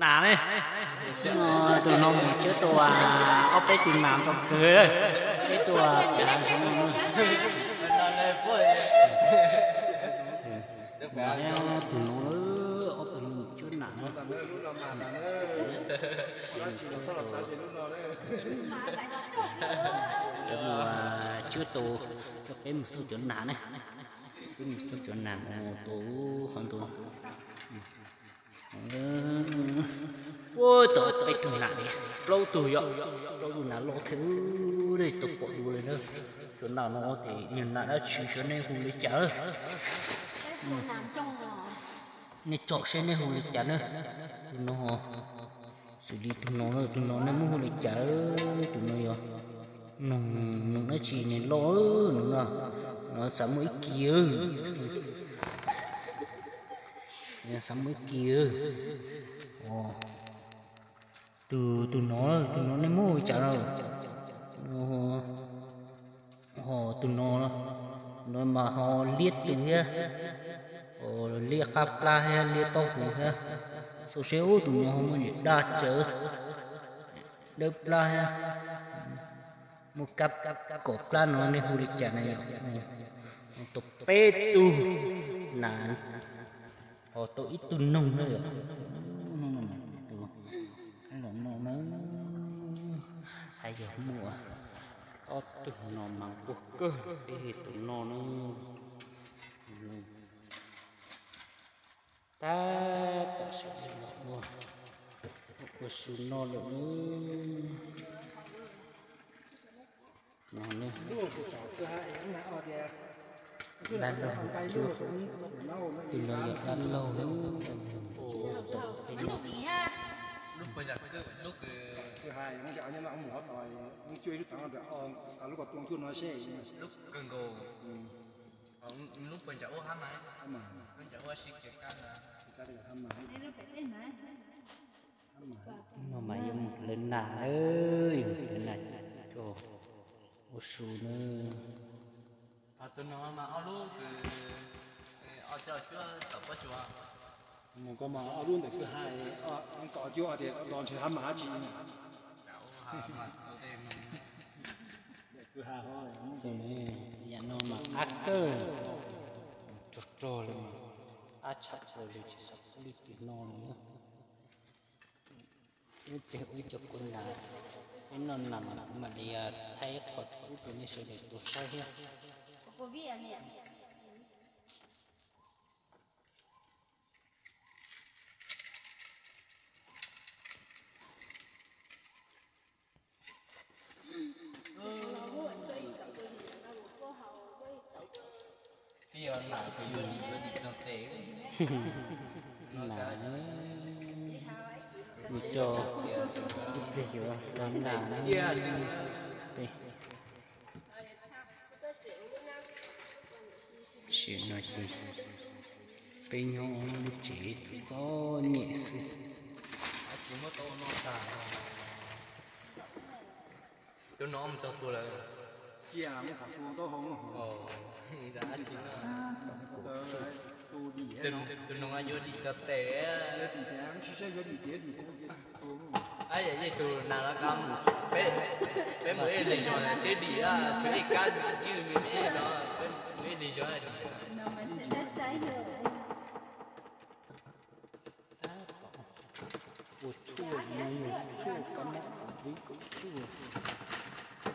Nas ne, tus no mus cuab tau ob peb tus nas ntau kawg, peb tus cav zoo no. Tus no, ob tug no mus cuab nas na. Cov mus cuab tau, coj peb mus xauj cov nas ne. Peb mus xauj cov nas mus tau hov ntau. Ua tau peb tug nas li, plaub tug yom, plaub tug nas loj thiab, tau pom dua li na. Cov nas no ces yog nas dab tsi, xyov nej hu li cas. Nej tsom seb nej hu li cas na. Tus no, xws li tus no, tus no nej muab hu li cas? Tus no yog noog, noog dab tsi ne loj no na, no xav muaj ib kis, xav muaj ib kis. Tus, tus no, tus no nej muab hu li cas na? Ho tus no, no mas ho liab twg thiab, ho liab qab plab thiab liab taub hau thiab. Xauj seb ub tus no ho muaj niam daj tsawv, dawb plab thiab, muaj kab kom plab no nej hu li cas na yom? Tau peb tug nas, ho tau ib tug noog na yom. Tus los no na, hais yog muaj ob tug no mas nquag kawg, peb tus no na. Tab tom sawv los ua, ua su no lawm. No ne, dab laug, tus no yog dab laug na. No mas yog lawv nas, yog lawv nas ua su na. Mus koj mas ob lub ntawm kwj ha, kom cuab tias los ntshe hab mas dab tsi. Kwj ha, yam no mas ab kawg, rog rog li, ab tshaj plaws li, tsis xav pub li tus no li na. Ib pliag ua ib co kua nas, ib noj nas mas kuv mam li thaij ib qho rau nej sawv daws tau saib thiab. Twb yog nas, kuv yuav dim, yuav dim txog tes. Nas, mus tso, ib pliag yuav los nas na. Tam sim no ces peb nyob lub tsev txom nyem xwb. Tus no mus txog tua lawm. Tus no yuav dim txog tes. Ab, yog tus nas los ko, peb mus ib leeg zog twb dim, tshuav ib kab tswj me me no, peb mus ib leeg zog dim. Ua tshuaj no yog tshuaj kab mob covid kaum cuaj,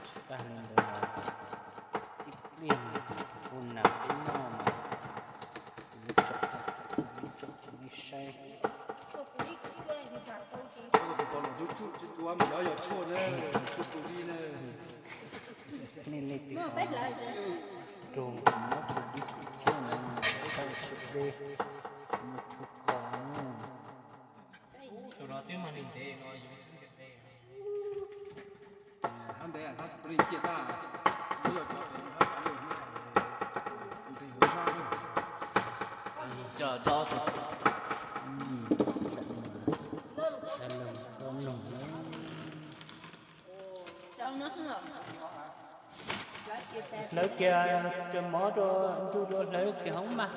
tsis tag li ntawd los ib pliag ua nas peb noj mas kuv tsom, kuv tsom nej saib. Tus ko los tsuj tsuj tsuav mas yog tshuaj na, tshuaj covid na. Nej leej twg raug mob covid kaum cuaj no tau sawv ze mus tshuaj kho na. Tus no twb mag li ntev no yus ib ntev. Hab ntev hab plig ciaj tag, yog tso tes hab tas li hab, ntev hab. Coj dob tso. Sawv daws tau mloog na. Hlawv kiag, raws mov rau, nrug rau hlawv kiag hoob mas.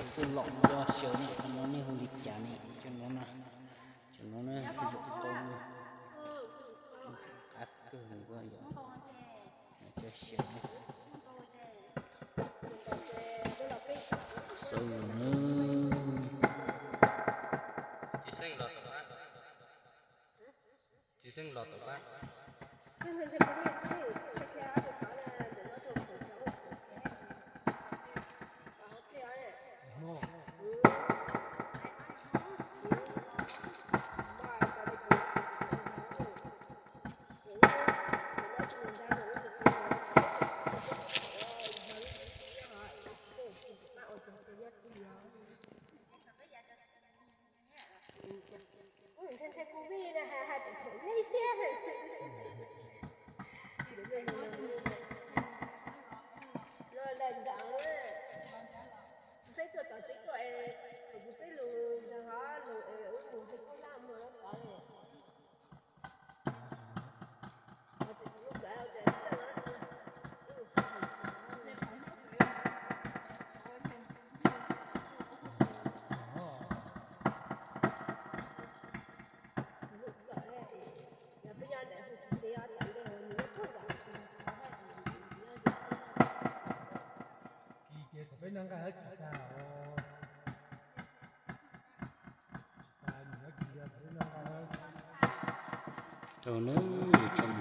Txuj lom coj xyaw ne, qhov no nej hu li cas ne? Cov no na, cov no na, zaum tau, qab kawg nkaus yom. Coj xyaw ne. Xav na. Tsis xeeb los tom qab. Kis ces kom peb noj nqaij hab kis tag os. Tau na, yus tso